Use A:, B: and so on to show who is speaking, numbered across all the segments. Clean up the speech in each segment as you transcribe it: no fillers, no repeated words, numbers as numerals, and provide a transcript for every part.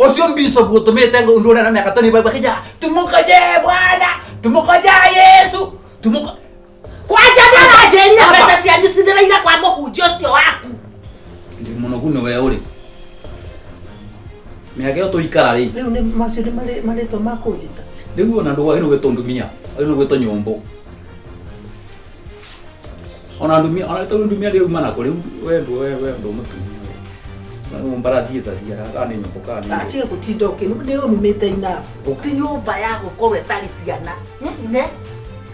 A: Ucio bishop utumite ndure na miaka 25 akija tumukoje Bwana, tumukoje Yesu, tumuko
B: Kwanja nĩaranjĩrire
A: Aba.
B: mbeca cianyu cithiraire kwa mũhunjia ũcio waku.
A: Ndi munogu nĩ we ũrĩ mĩaka ĩyo tũikara rĩ.
C: Rĩu nĩ macio nĩ marĩtwa ma kũnjĩta.
A: Rĩu ona ndũgwagĩrĩirwo gwĩtwo ndumia, wagĩrĩirwo gwĩtwo nyũmbũ. Ona ndumia, ona rĩu ndumia rĩu nako rĩu we ndũ we we ndũ mũtumia we mbarathi ĩtaciara kana nĩ nyũmbũ kana nĩ
C: Atige gũtinda ũkĩ nĩ ũnumĩte enough.
B: Ti nyũmba ya gũkorwo ĩtarĩ ciana. Ne?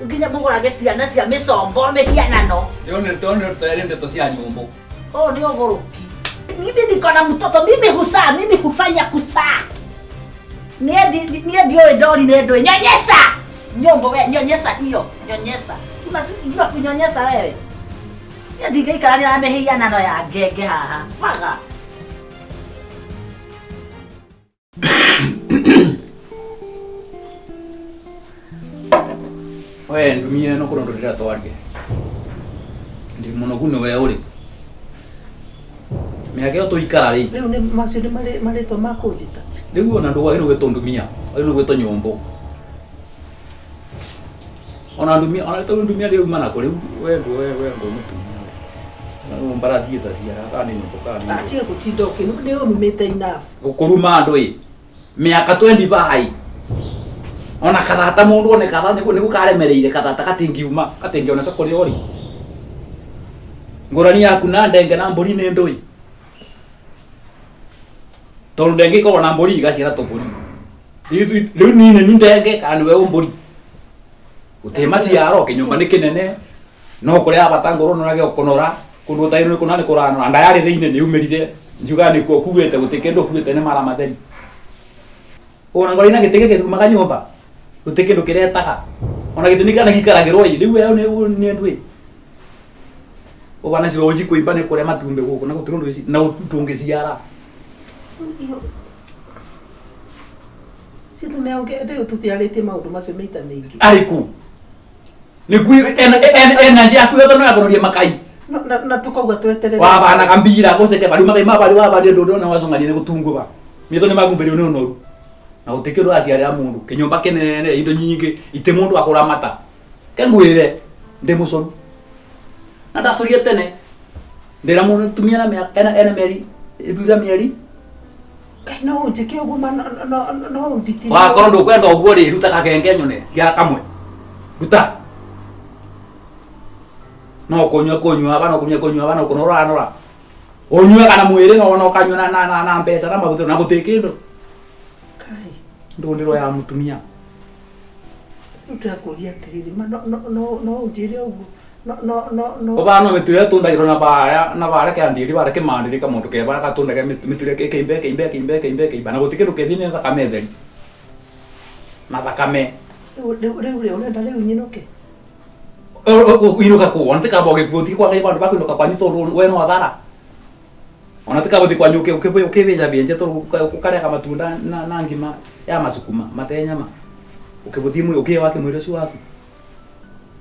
B: Nginya mũgũrage ciana cia mĩcongo mĩhianano.
A: Ĩyo nĩ nĩ nĩ ndeto cia nyũmbũ.
B: Ũyũ nĩ ũgũrũki. Mimi niko na mtoto, mimi husaa, mimi hufanya kusaa. Niĩ ndiũĩ ndori nĩ ndũĩ. Nyonyesha! Nyombo we, nyonyesha hiyo, nyonyesha. Unajua kunyonyesha wewe? Niĩ ndingĩikarania na mĩhianano ya ngenge haha. Baga.
A: We ndumia ĩno kũrĩ ũndũ ndĩrenda twarie. Ndĩ mũnogu nĩ we ũrĩ mĩaka ĩyo tũikara rĩ.
C: Rĩu nĩ macio nĩ marĩtwa ma kũnjĩta.
A: Rĩu ona ndũgwagĩrĩirwo gwĩtwo ndumia, wagĩrĩirwo gwĩtwo nyũmbũ. Ona ndumia, ona rĩu ndumia rĩu nako rĩu we ndũ we we ndũ mũtumia we mbarathi ĩtaciara kana nĩ nyũmbũ kana nĩ
C: Atige gũtinda ũkĩ nĩ ũnumĩte enough.
A: Gũkũruma andũ ĩ mĩaka 25 ona kathata mũndũ one kathata nĩguo karemereire kathata gatingiuma gatingioneka kũrĩa ũrĩ. Ngũrani yaku na ndenge na mbũri nĩ ndũĩ, tondũ ndenge ĩkoragwo na mbũri igaciara tũmbũri. Rĩu niĩ nĩ ndenge kana nĩwe ũ mbũri? Gũtirĩ maciaro, kĩnyũmba nĩ kĩnene, no kũrĩa bata ngorwo nonage ũkũnora kũndũ ũtarĩ nĩ kũna nĩ kũranora. Nda yarĩ thĩinĩ nĩ yumĩrire, njiugaga nĩkuo ũkuĩte, gũtirĩ kĩndũ ũkuĩte nĩ mara matheri. Ona ngorwo ina gĩtĩ gĩkĩ tumaga nyũmba, gũtirĩ kĩndũ kĩretaga. Ona gĩtĩ nĩ kana gĩikaragĩrwo ĩ, rĩu ĩyo nĩ ndũĩ. Ũbana ciwe ũnji kũimba nĩ kũrĩa matumbĩ gũkũ na gũtirĩ ũndũ na ndũngĩciara.
C: Rĩu tũtiarĩtie maũndũ macio maita maingĩ.
A: Arĩkũ? Nĩkuo energy yaku yothe no yakũnoria makai.
C: Na tũkauga tweterere.
A: Wabanaga mbira gũceke bari makai mabari wabari ndũ ndona wacũng'ania nĩ gũtunguba. Mĩtho nĩ magumbĩrio nĩ ũnoru. Na gũtirĩ kĩndũ ũraciarĩra mũndũ. Kĩnyũmba kĩnene, indo nyingĩ, itĩ mũndũ akũramata. Ke ngwĩre, ndĩ mũcoru. Na ndacorire tene. Ndĩra mũtumia na mĩaka ena ena mĩeri, ĩbura mĩeri.
C: Ngai no ũnjĩke ũguo ma no ũmbitire.
A: Wakorwo ndũkwenda ũguo rĩ, ruta gakenge nyone, ciara kamwe. Ruta. No kũnyua kũnyua, bana kũnyua kũnyua, bana kũnora ũranora. Ũnyuaga na mwĩrĩ no no ũkanyua na na na na mbeca na maguta na gũtirĩ kĩndũ.
C: Kai.
A: Ndũndĩro ya mũtumia.
C: Rĩu ndĩrakũria atĩrĩrĩ ma no no no no ũnjĩre ũguo no no no no.
A: Ũbana mĩtu ĩrĩa ĩtundagĩrwo na barĩa na barĩa kĩandĩri barĩa kĩmandĩri kamũndũ ke barĩa gatundaga mĩtu ĩrĩa ĩkĩimba ĩkĩimba ĩkĩimba ĩkĩimba ĩkĩimba na gũtirĩ kĩndũ kĩthiĩ nĩ thakame theri. Na thakame.
C: Rĩu rĩu rĩu rĩ ũrenda rĩu nyinũke?
A: Inũka kũ? Ona tikamba ũgĩkua ũtige kwa Ngai bandũ ba kũinũka kwanyu tondũ we no thara. Ona tikamba ũthiĩ kwanyu ũkĩbĩnjabĩnja tondũ ũkarĩaga matunda na ngima ya macukuma mate nyama. Ũkĩbũthiĩ mwĩ ũkĩe wake mwĩrĩ ũcio waku.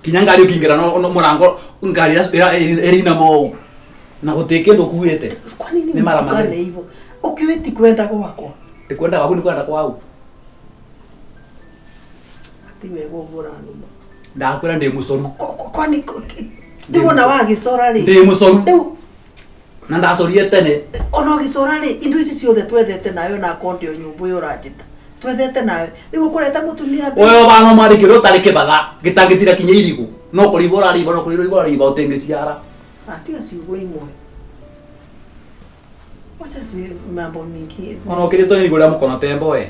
A: Kinya ngari ũkĩingĩra no mũrango ngari ĩrĩinama ũũ na gũtirĩ kĩndũ ũkuĩte.
C: Kwa nini
A: Nĩ mara
C: mtukane
A: matheri.
C: hivyo? Ũkiũĩ ti kwenda gwakwa.
A: Ti kwenda gwaku nĩ kwenda kwau.
C: Ti wega ũguo ũranuma.
A: Ndakwĩra ndĩ mũcoru.
C: Kwani rĩu ona wagĩcora rĩ?
A: Ndĩ mũcoru.
C: Rĩu
A: Na ndacorire tene.
C: Ona ũgĩcora rĩ, indo ici ciothe twethete nawe ona akorwo ndĩ o nyũmbũ ĩyo ũranjĩta. Twethete nawe. Rĩu ũkũreta mũtumia mbere.
A: Wewe bana mwandĩkĩrwo ũtarĩ kĩbatha gĩtangĩtira kinya irigũ. No kũrĩba ũrarĩba no kũrĩba ũrarĩba ũtĩngĩciara.
C: Tiga ciugo imwe. Wacha mambo mingi.
A: Ona ũkĩrĩtwo nĩ irigũ rĩa mũkono tembo we.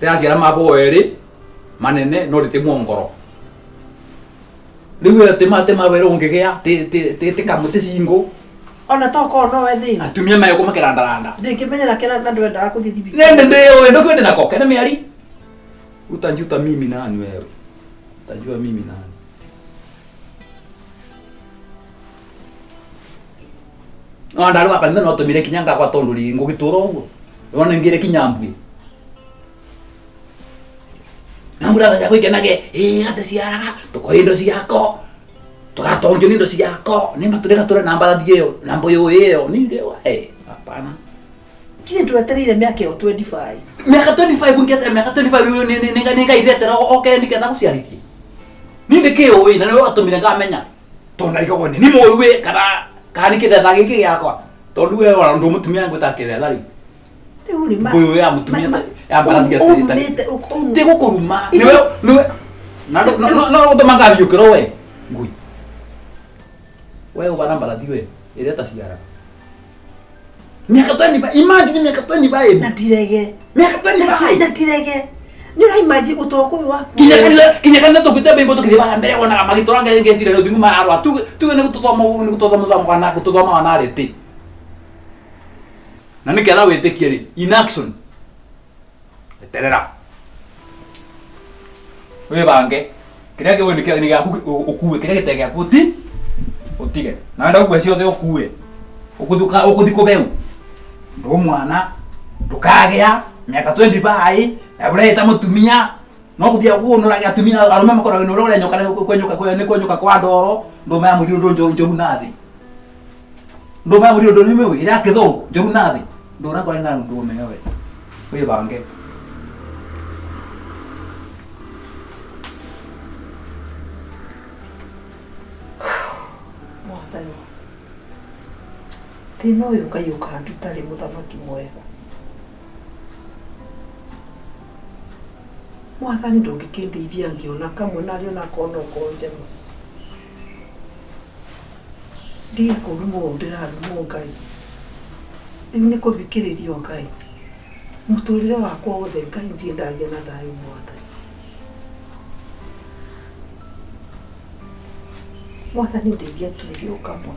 A: Rĩraciara mabũa erĩ manene no rĩtĩ ngoro. Rĩu ĩyo tĩ mawĩra ũngĩgĩa tĩ kamũtĩ cingũ.
C: Ona tokorwo nowe thĩna.
A: Atumia megũkũ makĩrandaranda.
C: Ndingĩmenyera kĩra na ndwendaga kũthiĩ thibitarĩ.
A: Nĩ ndĩũĩ ndũkwĩndĩ nako kena mĩari. Utanjuta mimi nani wewe? Utajua mimi nani? No ndarĩ wa kanitha no tũmire kinya ngakwa tondũ rĩ ngũgĩtũra ũguo. Wona ngĩre kinya mbui. Namũratha cia gwĩkenage, ĩĩ gatĩciaraga, tũkoya indo ciako, tũgatongio nĩ indo ciako, nĩ matũrĩ gatũre na mbarathi ĩyo, na mbũyũ ĩyo, ningĩ wae, hapana.
C: Kiĩ ndwetereire mĩaka ĩyo 25.
A: Mĩaka 25 ngĩetera mĩaka 25 nĩ ngairetera oke nĩgetha gũciarithie. Niĩ ndĩkĩũĩ na nĩwe watũmire ngamenya. Tondũ ndarigagwo nĩ mũũru wĩ kana nĩ kĩthetha gĩkĩ gĩakwa. Tondũ we ona ndũ mũtumia ngwĩtaga kĩthetha rĩu.
C: Rĩu rĩ ma.
A: Ngũyũ ya mũtumia ya mbarathi
C: Umĩte
A: Ti gũkũruma. Nĩwe nĩwe na no gũtũma ngabiũkĩrwo we. Ngui. We ũbana mbarathi we ĩrĩa ĩtaciaraga. Mĩaka 25 imagine mĩaka 25.
C: Na ndirege.
A: Mĩaka 25.
C: Na ndirege. Nĩ ũra imagine ũtonga ũyũ waku.
A: Kinya kanitha tũkuĩte mbĩmbũ tũkĩthiĩ bara mbere wonaga magĩtũra ngeciria rĩu thingũ mararũa tuge nĩ gũtũthoma nĩ gũtũthoma thoma kana gũtũthoma wana rĩtĩ na nĩketha wĩtĩkie rĩ in action eterera wĩbange kĩrĩa kĩũĩ nĩ gĩaku ũkue kĩrĩa gĩtarĩ gĩaku ũtige na wenda gũkua ciothe ũkue ũkũthi kũbeu ndũ mwana ndũkagĩa mĩaka 25 na ũreta mũtumia no gũthiĩ gũnũragia atumia arũme makoragwo nĩ ũrĩa nyoka nĩ kwenyũka nĩ kwenyũka kwa ndoro ndũma ya mũirũ ndũ njũru na thĩ ndũma ya mũirũ ndũ nĩ mĩũĩ ĩrĩa ya kĩthũngũ njũru na thĩ ndũrakora na ndũme we wĩbange.
C: Mwathani. Thĩna ũyũ Ngai ũkanduta rĩ mũthamaki mwega. Mwathani ndũngĩkĩndeithia ngĩona kamwe narĩ onakorwo no konjema. Ndige kũrumwo ũũ ndĩrarumwo Ngai. Rĩu nĩ kũthikĩrĩrio Ngai. Mũtũrĩre wakwa wothe Ngai ndirĩ ndagĩa na thayũ Mwathani. Mwathani ndeithia tuge o kamwe.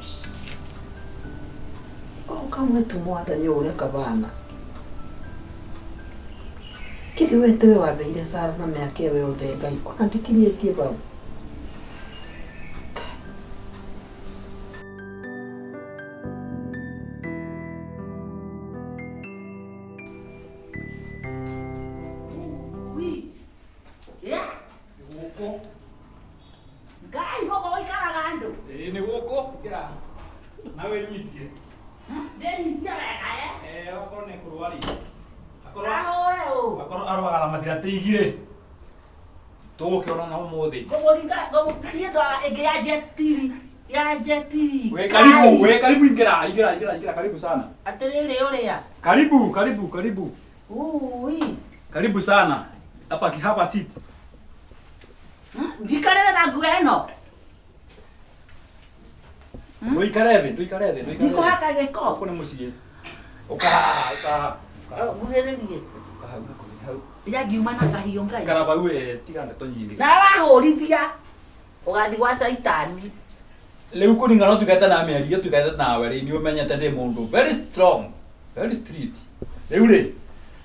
C: O kamwe tu Mwathani o ũrĩa kabana. Githĩ we tiwe wambeire Sara na mĩaka ĩyo yothe Ngai ona ndikinyĩtie bau.
B: Yeah.
A: Gũkũ.
B: Ngai gũkũ gũikaraga andũ.
A: Ĩĩ nĩ gũkũ ingĩra na wĩnyitie.
B: Ndĩnyitie wega eh.
A: Eh okorwo nĩ kũrũa rĩ. Akorwo
B: Ahũre ũũ.
A: akorwo arũaga na mathĩna tĩigire. Tũgũkĩona na ũmũthĩ.
B: Ngũmũringa ngũmũkirie ndwara ĩngĩ ya jetiri. Ya jetiri.
A: We karibu, we karibu ingĩra, ingĩra, ingĩra, ingĩra karibu sana.
B: Atĩrĩrĩ ũrĩa.
A: Karibu, karibu, karibu.
B: Ui.
A: Karibu sana. Hapa hapa seat.
B: Njikarĩre na nguo ĩno.
A: Ndũikare thĩ, ndũikare thĩ, ndũikare thĩ.
B: Ndikũhaka gĩko.
A: Gũkũ nĩ mũciĩ. Ũka haha, ũka haha.
B: Nguhĩrĩrie.
A: Ũka hau hakuhĩ hau.
B: Ya ngiuma na kahiũ Ngai.
A: Ikara bau we, tiga ndeto nyingĩ.
B: Na wahũrithia ũgathiĩ gwa caitani.
A: Rĩu kũringana na tũikaite na mĩario tũikaite nawe rĩ, nĩ ũmenyete ndĩ mũndũ very strong, very street. Rĩu rĩ,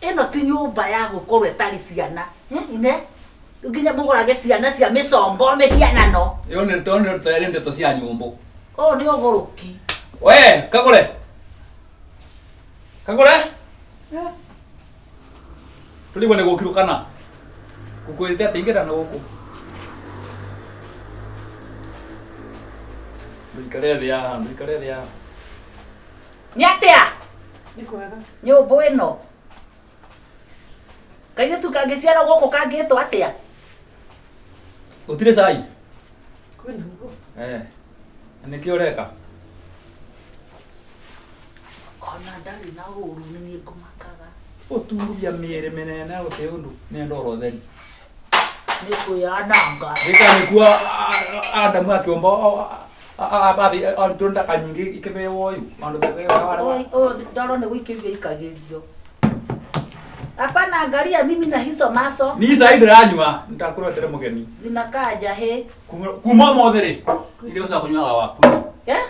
B: Ĩno ti nyũmba ya gũkorwo ĩtarĩ ciana. Ine rĩu nginya mũgũrage ciana cia mĩcongo mĩhianano.
A: ĩyo nĩ tondũ nĩ ndeto cia nyũmbũ.
B: Ũyũ nĩ ũgũrũki.
A: We, kagũre. Kagũre. Tũrigwo nĩ gũkirwo kana? Ngũkwĩrĩte atĩ ingĩra na gũkũ. Ndũikare thĩ haha, ndũikare thĩ haha.
B: Nĩ atĩa?
C: Nĩ kwega.
B: Nyũmbũ ĩno. Kairĩtu kangĩciarwo gũkũ kangĩtwo atĩa?
A: Gũtirĩ cai?
C: Kwĩna guo.
A: Eh. Na nĩkĩ ũreka?
B: Ona ndarĩ na ũru nĩ niĩ ngũmakaga.
A: Ũturubia mĩĩrĩ mĩnene gũtĩ ũndũ nĩ ndoro theri.
B: Nĩ kwĩyananga.
A: Gĩka nĩkuo Adamu akĩũmba arutwo ndaka nyingĩ ikĩbeo ũyũ. Maũndũ bebe
B: Ũyũ ndoro nĩ gũikĩrio ikagĩrio. Hapana, angalia mimi na hizo maso
A: Ni cai ndĩranyua nĩndakũretere mũgeni.
B: zinakaa njahi.
A: Kuma ũmũthĩ rĩ, irio cia kũnyuaga waku.
B: Eh?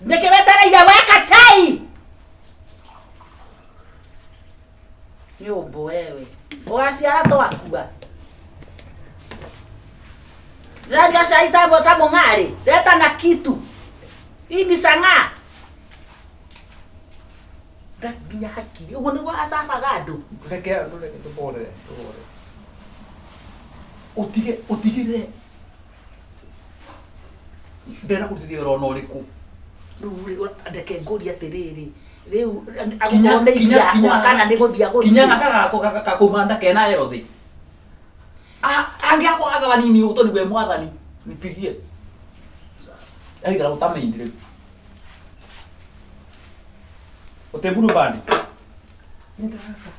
B: Nĩkĩ wetereire weka chai? Nyũmbũ wewe. Ũgaciara twakua. Ndĩranyua cai ta mũng'arĩ. Leta na kitu. Hii ni sang'aa. Ndarĩ nginya hakiri. Ũguo nĩguo acabaga andũ.
A: Reke reke tũborere, tũborere. Ũtige ũtigĩre. Ndĩrenda kũrutithia wĩra ona ũrĩkũ.
B: Rĩu rĩ, ndeke ngũrie atĩrĩrĩ. Rĩu agũkorwo nĩ iria yakwa kana nĩ gũthiĩ agũthiĩ.
A: Kinya gaka gako gakauma nda kena erothi. Angĩakwa nini ũguo tondũ we mwathani nipigie. Aigara gũtamĩindi rĩu. Ũtĩ bandi.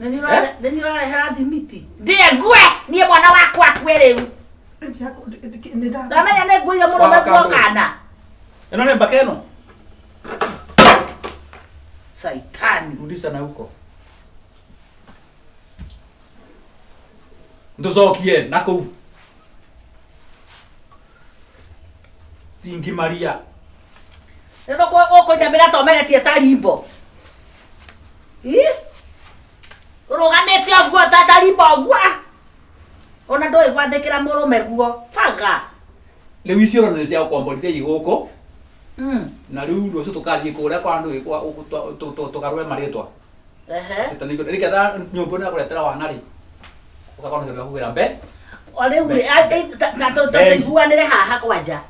B: Nĩ niĩ ũrarehera thimiti. Ndĩe ngue niĩ mwana wakwa akue rĩu. Ndamenya nĩ nguire mũrũme guo kana.
A: Ĩno nĩ mbaka ĩno.
B: Saitani.
A: Rudisha na huko. Nducokie na kũu. Tingi Maria.
B: Rĩu ũkũinamĩra ta ũmeretie ta rimbo. Ĩ? Ũrũgamĩte ũguo ta rimbo ũguo. Ona ndũĩ gwathĩkĩra mũrũme guo. Baga.
A: Rĩu icio ũrona nĩ cia gũkomborithia igũkũ. Na rĩu rũciũ tũkathiĩ kũrĩa kwa andũ tũgarũre marĩtwa. Rĩketha nyũmba ĩno ya kũretera wana rĩ. Ũgakorwo na kĩndũ gĩa kũgĩra mbe.
B: O rĩu rĩ, na tũiguanĩre haha kwanja.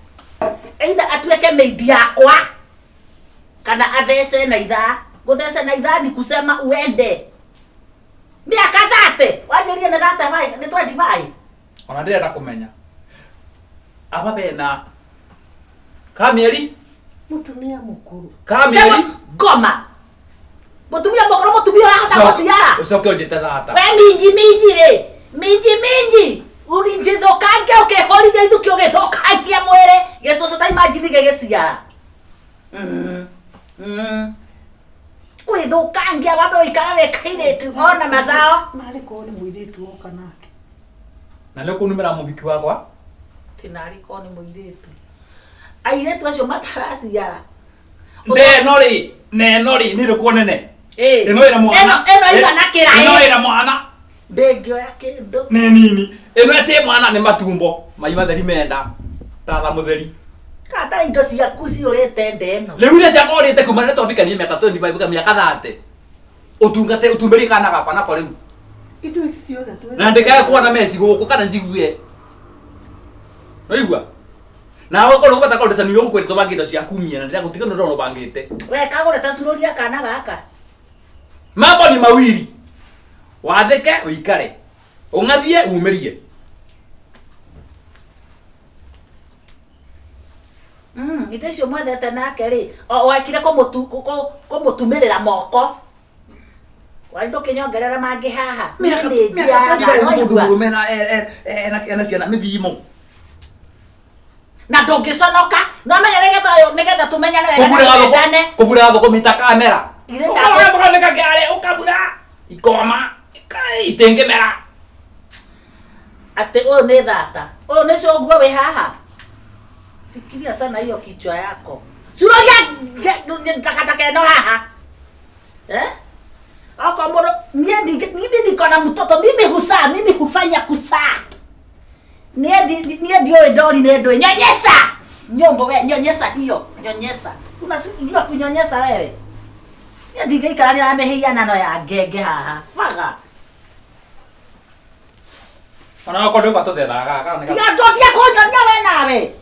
B: Either atuĩke maid yakwa kana athece na ithaa. Gũthece na ithaa ni kusema uende. Mĩaka 30 wanjĩrire nĩ 35 nĩ 25.
A: Ona ndĩrenda kũmenya. Aba bena ka mĩeri
C: Mutumia mukuru.
A: Ka mĩeri
B: Ngoma. Mũtumia mũkũrũ mũtumia ũrahota gũciara.
A: Ũcoke ũnjĩte thata.
B: We minji minji rĩ. Minji minji. Urinjithũkangia ũkĩhũrithia ithuki ũgĩthũkangia mwĩrĩ. Gĩcũcũ ta imagine gĩgĩciara. Kwĩthũkangia wambe ũikare wĩ kairĩtu ona mazao.
C: Narĩ korwo nĩ mũirĩtu woka nake.
A: Na nĩ ũkũnumĩra mũhiki wakwa.
B: Tinarĩ korwo nĩ mũirĩtu. Airĩtu acio mataraciara.
A: Ndeno rĩ, neno rĩ, nĩ ĩrĩkũ nene? Ĩno ĩna mwana.
B: Ĩno ĩigana kĩraĩ.
A: Ĩno ĩna mwana.
B: Ndĩngĩoya kĩndũ.
A: Nĩ nini. Ĩno ĩtĩ mwana nĩ matumbo. Mai matheri menda. Tatha mũtheri.
B: Kata indo ciaku ciũrĩte nda ĩno.
A: Rĩu iria ciakwa ũrĩte kuma rĩrĩa twambikanie mĩaka 25 mĩaka 30. Ũtungate ũtumĩrie kana gakwa nako rĩu.
C: Indo ici ciothe twĩ.
A: Na ndĩkae kuona meci gũkũ kana njigue. Waigua? Na ũkorwo ũgweta condition nĩ ũgũkwĩra tũbange indo ciaku mia na ndĩragũtiga nĩ ũrona ũbangĩte.
B: We kagũre ta cururia kana gaka.
A: Mambo ni mawili. Wathĩke ũikare. Ũng'athie umĩrie.
B: Indo icio mwethete nake rĩ, wekire kũmũtumĩrĩra moko. Warĩ ndũkĩnyongerera mangĩ haha.
A: Mĩaka
B: Nĩ njiaraga,
A: mũndũ
B: waigua?
A: mũrũme ena ciana mĩthimo.
B: Na ndũngĩconoka. No menye nĩgetha ũyũ nĩgetha tũmenyane wega na twendane.
A: Kũbura thũkũ mita kamera.
B: Ithe
A: Ũkarora mũganĩka kĩarĩ ũkabura. Ikoma. Itingĩmera.
B: Atĩ ũyũ nĩ thata. Ũyũ nĩ cũguo wĩ haha. Fikiria sana hiyo kichwa yako. Curoria takataka ĩno haha. Eh? Okorwo mũndũ niĩ mimi niko na mtoto, mimi husaa, mimi hufanya kusaa. Niĩ ndiũĩ ndori nĩ ndũĩ. Nyonyesha! Nyombo we, nyonyesha hiyo, nyonyesha. Unajua kunyonyesha wewe? Niĩ ndingĩikara na mĩhianano ya ngenge haha. Baga.
A: Ona okorwo ndũgwa tũthethaga gaka nĩ
B: Tiga ndũtige kũnyonia we nawe.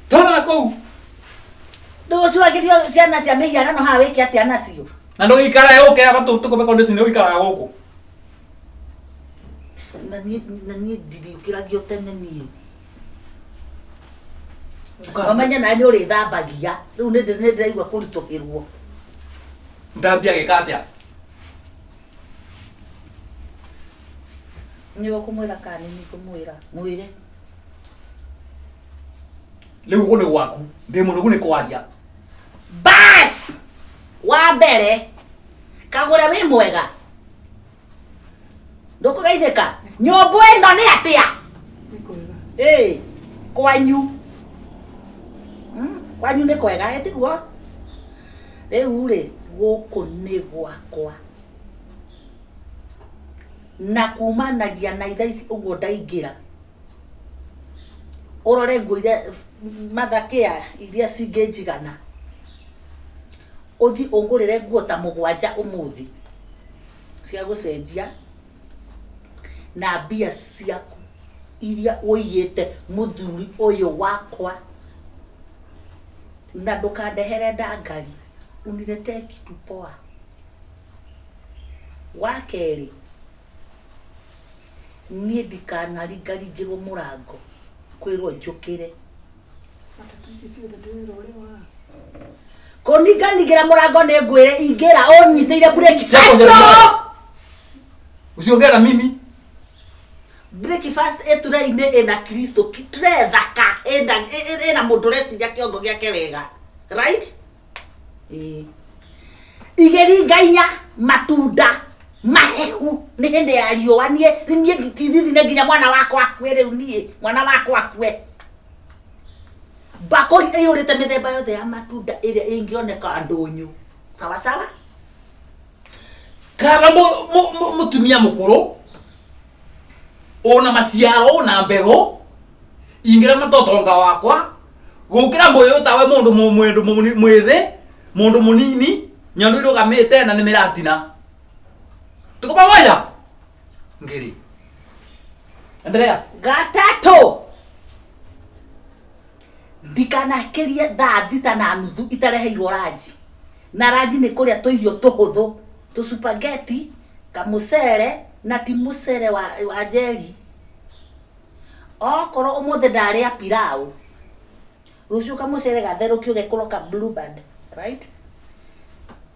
A: Twana kũu.
B: Ndũgũcuragĩrio ciana cia mĩhianano haha wĩke atĩa nacio?
A: Na ndũgĩikare ũke aba tũkũbe condition ũikaraga gũkũ.
B: Na niĩ ndiriũkĩragio tene niĩ. Ũmenye nawe nĩ ũrĩthambagia. Rĩu nĩ ndĩraigua kũritũhĩrwo.
A: Ndambia gĩka atĩa?
B: Nĩ ũkũmwĩra kana nĩ niĩ ngũmwĩra? Mwĩre.
A: Rĩu gũkũ nĩ gwaku. Ndĩ mũnogu nĩ kwaria.
B: Bas! Wa mbere, kagũre wĩ mwega. Ndũkũgeithĩka. Nyũmbũ ĩno nĩ atĩa?
C: Nĩ kwega.
B: Ĩ, kwanyu. Kwanyu nĩ kwega, ĩ tiguo? Rĩu rĩ, gũkũ nĩ gwakwa. Na kumanagia na ithaa ici ũguo ndaingĩra. Ũrore nguo iria mathakia iria cingĩnjigana. Ũthiĩ ũngũrĩre nguo ta mũgwanja ũmũthĩ cia gũcenjia na mbia ciaku iria ũiyĩte mũthuri ũyũ wakwa. Na ndũkandehere ndangari. Uniletee kitu poa. Wa kerĩ, niĩ ndikanaringaringĩrwo mũrango kwĩrwo njũkĩre.
C: Sasa tatu ici ciothe ndĩrerwo ũrĩa wa
B: Kũninganingĩra mũrango nĩ ngwĩre ingĩra ũnyitĩire breakfast.
A: Usiongee na mimi.
B: Breakfast ĩtũrei-inĩ ĩna Kristo, tray thaka ĩna ĩna mũndũ ũreciria kĩongo gĩake wega, right? Ĩĩ. Igĩringa inya matunda mahehu nĩ hĩndĩ ya riũa. Niĩ nditithithine nginya mwana wakwa akue. Rĩu niĩ mwana wakwa akue, mbakũri ĩiyũrĩte mĩthemba yothe ya matunda ĩrĩa ĩngĩoneka ndũnyũ. Sawa sawa.
A: Kaba mutumia mukuru ona maciaro na mbegũ ingira matotonga wakwa gukira muyu tawe mundu mundu mwithi, mundu munini nyondo irugamite na ni miratina. Tuko pamoja ngiri. Endelea.
B: Gatatũ, ndikanakirie thaa 6:30 itareheirwo ranji. Na ranji nĩ kũrĩa tũirio tũhũthũ, tũ spaghetti, kamũcere, na ti mũcere wa njeri. Okorwo ũmũthĩ ndarĩa pilau, rũciũ kamũcere gatherũkio gekorwo ka Blue Band, right?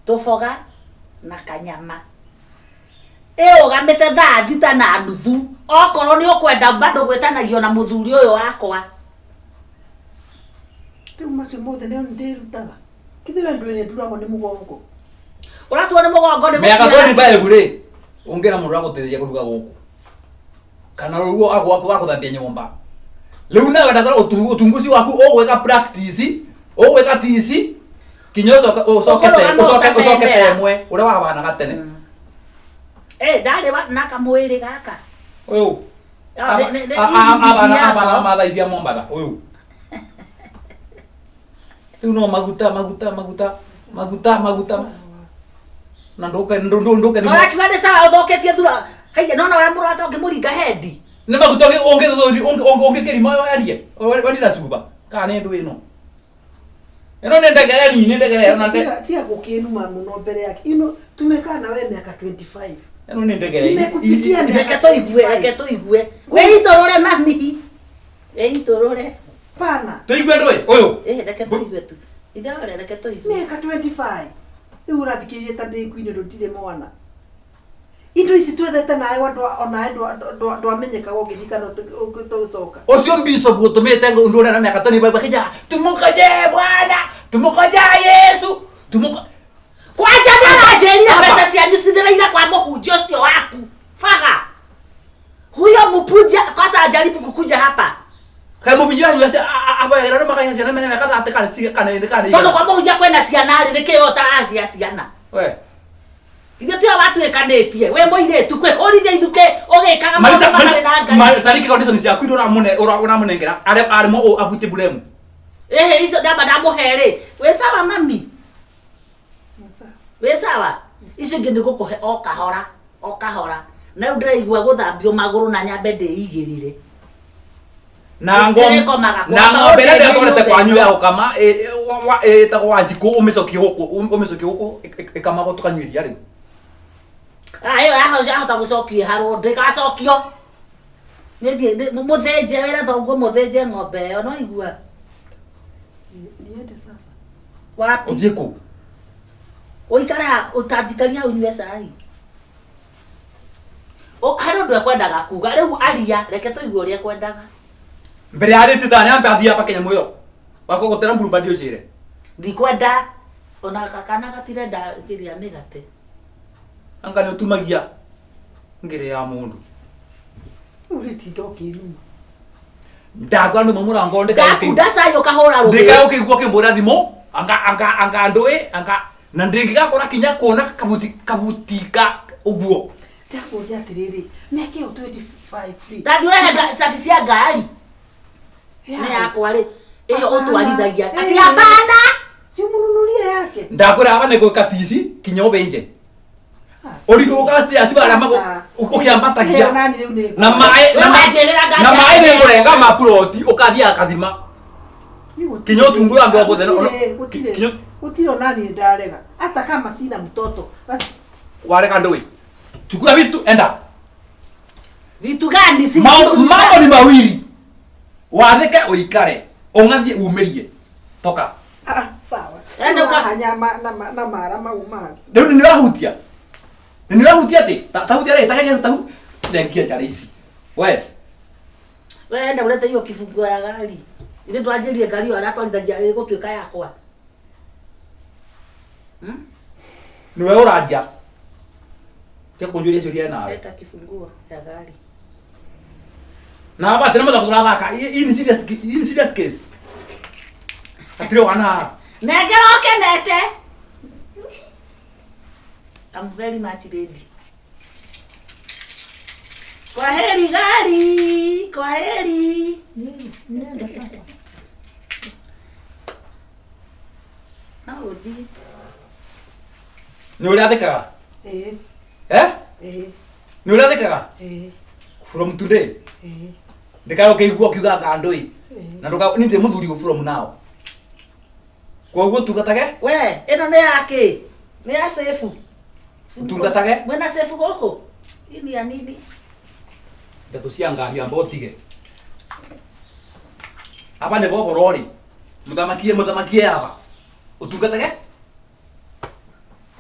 B: Tũboga na kanyama. Ĩrũgamĩte thaa 6:30. Okorwo nĩ ũkwenda bado gwĩtanagio na mũthuri ũyũ wakwa.
C: Rĩu macio mothe nĩo ndĩrutaga. Kithe we ndwĩre nduragwo nĩ mũgongo.
B: Ũratuo nĩ mũgongo nĩ
A: Miaka
B: gũciara.
A: 25 rĩ, ungĩra mũndũ agũteithia kũruga gũkũ kana rũruo wa gũthambia nyũmba. Rĩu nawe ndakora ũtunguci waku ũgwĩka practice, ũgwĩka tici kinya ũcoke ũcokete
B: Ũkũrũgama
A: ũcoke ũcokete
B: ũtabendera.
A: ĩmwe ũrĩa wabanaga tene.
B: Eh, ndarĩ na kamwĩrĩ gaka.
A: Ũyũ
B: Ah, nĩ- nĩ-
A: abana matha ici a Mombatha ũyũ rĩu no maguta maguta maguta maguta maguta na ndũke ndũke.
B: Ũrakiuga nĩ sawa, ũthũkĩtie thura. Haiya, nona ũrĩa mũrata ũngĩmũringa hendi.
A: Nĩ maguta ũngĩkĩrima werie werie na cuba kana nĩ ndũ ĩno ĩno nĩ ndegere nini, nĩ ndegere ĩno
C: Tiga gũkĩnuma mũno mbere yake. Ino tumekaa na we miaka 25.
A: Ĩno nĩ ndegere.
C: Nimekupikia miaka
B: Reke tũigue,
C: 25.
B: reke tũigue. Wĩitũrũre mami. Wĩitũrũre.
C: Pana.
A: Tũigue ndũĩ ũyũ.
B: Eh, reke tũigue tu. Itherore, reke tũigue.
C: Miaka 25. Rĩu ũrathikĩrĩria ta ndĩ ngui nĩ ũndũ ndirĩ mwana. Indo ici twethete nawe onawe ndwamenyekaga ũngĩthiĩ kana ũgĩcoka.
A: Ũcio bishop ũtũmĩte ũndũ ũrĩa na mĩaka 25 akija tumukoje Bwana, tumukoje Yesu, tumuko
B: Kwanja nĩaranjĩrire
A: Hapa.
B: mbeca cianyu cithereire kwa mũhunjia ũcio waku. Faga. Huyo mpunja kwanza ajaribu kukuja hapa.
A: Kai mũbinji wanyu acio aboyagĩra andũ makaihe ciana mena mĩaka 30 kana kana ĩrĩ kana
B: Tondũ
A: igana.
B: kwa mũhunjia kwĩna ciana rĩ, nĩkĩo ũtaracia ciana.
A: We.
B: Ithuĩ tiwe watuĩkanĩtie, wĩ mũirĩtu kwĩhũrithia ithukĩ ũgĩkaga
A: Marisa
B: maũndũ matarĩ na Ngai.
A: Tariki condition ciaku iria ũramũnengera arĩmo abutie buremu.
B: Ĩhĩ, icio ndamba ndamũhe rĩ, wĩ sawa mami? Wĩ sawa? Icio ingĩ nĩ ngũkũhe o kahora, o kahora. Na rĩu ndĩraigua gũthambio magũrũ na nyambe ndĩigĩrĩre.
A: Na ng'ombe
B: Ndĩrĩkomaga
A: na
B: kwa
A: ng'ombe ĩrĩa
B: ũnjĩrie
A: ndĩratwarĩte
B: nyũmba
A: kwanyu
B: ĩno.
A: ya gũkama ĩtagwo Wanjikũ, ũmĩcokie gũkũ, ũmĩcokie gũkũ ĩkamagwo tũkanyua iria rĩu.
B: Ah, ĩyo yahota gũcokio ĩharwo, ndĩgacokio. Nĩthiĩ mũthĩnje, wĩre thoguo mũthĩnje ng'ombe ĩyo, no igua.
C: Niende sasa.
B: Wapi?
A: Ũthiĩ kũ?
B: Ũikare ha, ũtanjikaria hau nyue cai. Harĩ ũndũ ekwendaga kuga, rĩu aria, reke tũigue ũrĩa ekwendaga.
A: Mbere ya rĩtĩ tani ambe athiĩ apa Kenya mwĩyo wakũgũtĩra mburubandi ũnjĩre.
B: Ndikwenda ona kana gatirenda kĩrĩa mĩgate.
A: Anga nĩ ũtumagia ngĩrĩ ya mũndũ.
C: Rĩu ũrĩtinda ũkĩnuma.
A: Ndakwa nduma mũrango
B: Ndakunda cai ũkahũra rũthĩ.
A: ndĩkae ũkĩigua ũkĩmbũra thimũ anga ndũĩ anga na ndĩngĩgakora kinya kuona kabuti kabuti ka ũguo.
C: Ndakũria atĩrĩrĩ, mĩaka ĩyo 25 rĩ.
B: Ndathi ũrehe cabi cia ngari. Nĩ yakwa rĩ, ĩyo
C: Hapana.
B: ũtwarithagia. Ati
C: Eh.
B: hapana.
C: Si ũmũnunurie yake.
A: Ndakwĩra aba nĩ gwĩka tici kinya ũbĩnje ũrigũka stairs barĩa ũkĩambatagia
C: Ĩyo nani rĩu nĩ
A: na maĩ
B: We wanjĩrĩra ngari
A: na maĩ
B: yakwa.
A: nĩ ngũrenga ma ploti ũkathiaga kathima
C: Nĩ gũtirĩ.
A: kinya ũtungu wa mbegũ
C: Gũtirĩ, gũtirĩ.
A: kinya
C: Gũtirĩ ona niĩ ndarega. Hata kama sina mtoto.
A: Warega ndũĩ. Chukua vitu enda.
B: Vitu gani si
A: Maũndũ
B: vitu
A: mambo ni mawili. Wathĩke ũikare, ũng'athie umĩrie. Toka.
C: Ah, sawa.
B: Enda uka-
C: Hanya na mara mau mangĩ.
A: Rĩu nĩ ũrahutia. Nĩ ũrahutia atĩ? Tahutia rĩ, tageria tahu. Thengia njara ici. We,
B: We enda urete hiyo kifunguo ya gari. Ile twanjirie ngari ĩyo aratwarithagia ĩgũtuĩka yakwa.
A: Nĩwe ũraria. Tiga kũnjũria ciũria nawe.
B: Leta kifunguo ya gari.
A: Na hapa tena mthako tũrathaka. Hii ni serious, hii ni serious case. Hatirĩ wana.
B: Nengera ũkenete. I'm very much ready. Kwaheri gari, kwaheri.
C: Nenda sasa.
B: No ũthiĩ.
A: Nĩ ũrĩa athĩkaga?
C: Ĩĩ,
A: Eh?
C: ĩĩ,
A: Nĩ ũrĩa athĩkaga?
C: ĩĩ,
A: From today.
C: ĩĩ,
A: Ndĩkae ũkĩigua ũkiuga ngandũĩ.
C: ĩĩ.
A: Na ndũka niĩ ndĩ mũthuri gũ from now. Koguo tungatage
B: We, ĩno nĩ ya kĩ? Nĩ ya sefu.
A: Tungatage.
B: Mwĩna sefu gũkũ? Hii ni ya nini?
A: Ndeto cia ngari amba ũtige. Aba nĩ boboro rĩ. Mũthamakie mũthamakie aba. Ũtungatage.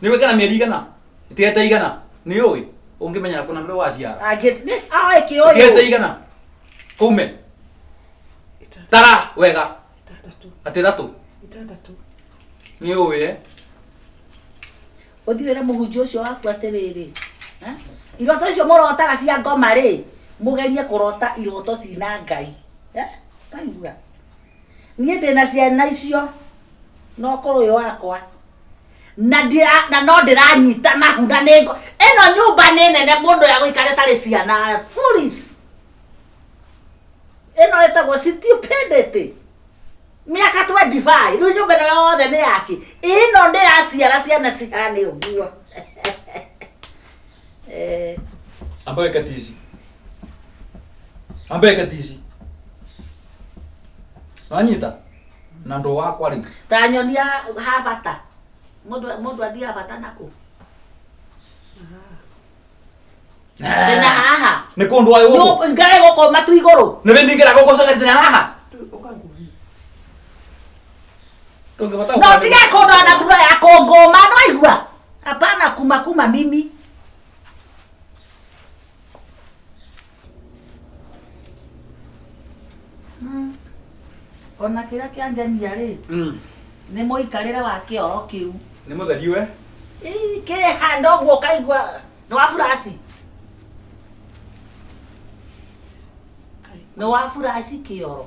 A: Nĩ gwĩkĩra mĩeri igana. Ĩtigete igana. Nĩ ũĩ. Ũngĩmenya kuna nĩ waciara.
B: Angĩ nĩ aoĩ
A: Ĩtigete
B: kĩũyũ.
A: igana. Kũume. Tara wega.
C: Itandatũ.
A: Atĩ ithatũ.
C: Itandatũ.
A: Nĩ ũĩ eh?
B: Ũthiĩ wĩre mũhunjia ũcio waku atĩrĩrĩ. Eh? Iroto icio mũrotaga cia ngoma rĩ, mũgerie kũrota iroto cina Ngai. Eh? Waigua? Niĩ ndĩna ciana icio na ũkũrũ ũyũ wakwa. Na ndira na no ndĩranyita mahu na nĩ ngo. Ĩno nyũmba nĩ nene mũno ya gũikara ĩtarĩ ciana. Foolish. Ĩno ĩtagwo stupidity. Mĩaka 25 rĩu nyũmba ĩno yothe nĩ yake. Ĩno ndĩraciara ciana cihane ũguo. Eh,
A: Amba wĩke tici. Amba wĩke tici. Wanyita? Na ndũ wakwa rĩu.
B: Ta nyonia ha bata. Mũndũ mũndũ athiaga bata nakũ? Tena haha.
A: Nĩ kũndũ waĩ gũkũ.
B: Ngare gũkũ matu igũrũ.
A: Nĩ wĩndingĩra gũkũ cagari tena haha.
C: Ũkangũria.
A: Ndũngĩbata
B: No tige kũndora na thura ya kũngũma no aigua. Hapana kuma kuma mimi. Ona kĩrĩa kĩangenia rĩ nĩ mũikarĩre wa kĩoro kĩu.
A: Nĩ mũtheri we.
B: Ĩ, kĩrĩ handũ ũguo ũkaigua nĩ wa furaci. Nĩ wa furaci kĩoro.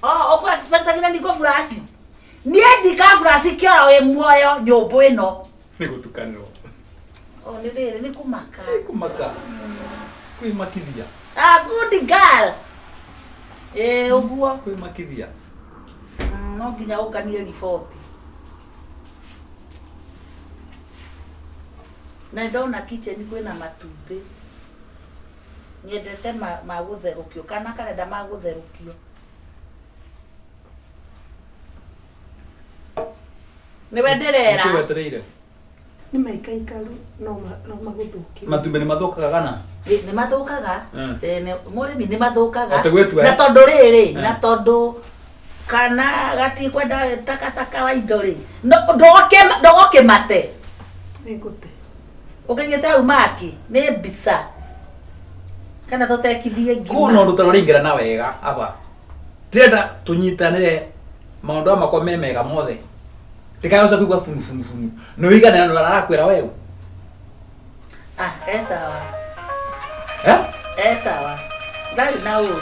B: Oh, ũkũ expect nginya ndikũ furaci. Niĩ ndika furaci kĩoro wĩ muoyo nyũmbũ ĩno.
A: Nĩ gũtukanĩrwo.
B: Oh, nĩ rĩrĩ nĩ kũmaka.
A: Nĩ kũmaka. Kwĩmakithia.
B: Ah, good girl. Ĩ, ũguo.
A: Kwĩmakithia.
B: No nginya ũnganie riboti. Na ndona kitchen kwĩna matumbĩ. Nyendete ma, ma gũtherũkio kana karenda ma gũtherũkio. Nĩwe ndĩrera.
A: Nĩkĩ wetereire?
C: Nĩ maikaikaru no magũthũkie.
A: Matumbĩ nĩ mathũkaga kana?
B: Nĩ mathũkaga.
A: Mm.
B: Eh, mũrĩmi nĩ mathũkaga.
A: Atĩ gwĩtua,
B: Na
A: eh?
B: tondũ rĩrĩ,
A: Mm.
B: na tondũ kana gatikwenda takataka wa indo rĩ. No ndũgũkĩmate.
C: Nĩngũte.
B: Ũkĩgĩte hau maki nĩ mbica. Kana tũtekithie ngima.
A: Kũu no ũndũ tũraringĩra na wega aba. Ndĩrenda tũnyitanĩre maũndũ aya makwa me mega mothe. Ndikagoca kũigua bunu bunu bunu. Nĩ ũiganĩra na ũrĩa arakwĩra weũ.
B: Ah, e sawa.
A: Eh?
B: E sawa. Ndarĩ na ũru.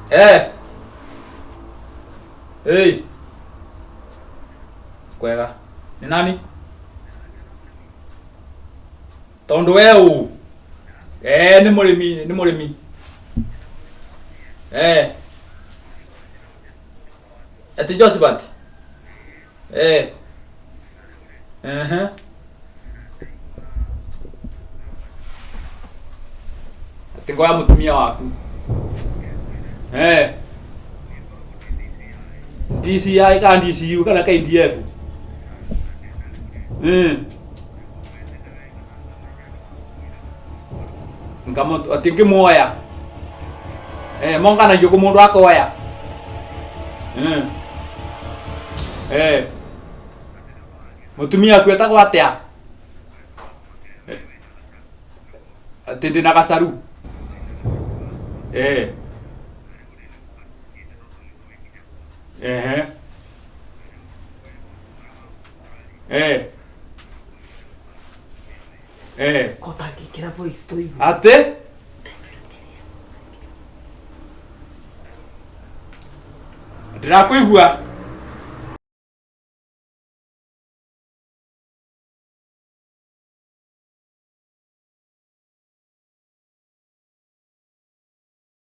A: Eh. Hey. Kwega. Nĩ nani? Tondũ we ũ. Eh, nĩ mũrĩmi, nĩ mũrĩmi. Eh. Ati Josephat. Eh. Ehe. Atĩ ngoya mũtumia waku. Eh. DCI kana DCU kana KDF. Eh. Ngamo atĩ ngĩmuoya. Eh, monganagio kũ mũndũ akoya. Eh. Eh. Mũtumia waku etagwo atĩa? Atĩ ndĩ na gacaru. Eh. Ehe. Eh. Eh.
C: Ko tangĩkĩra voice tũigue.
A: Atĩ? Ndĩrakũigua.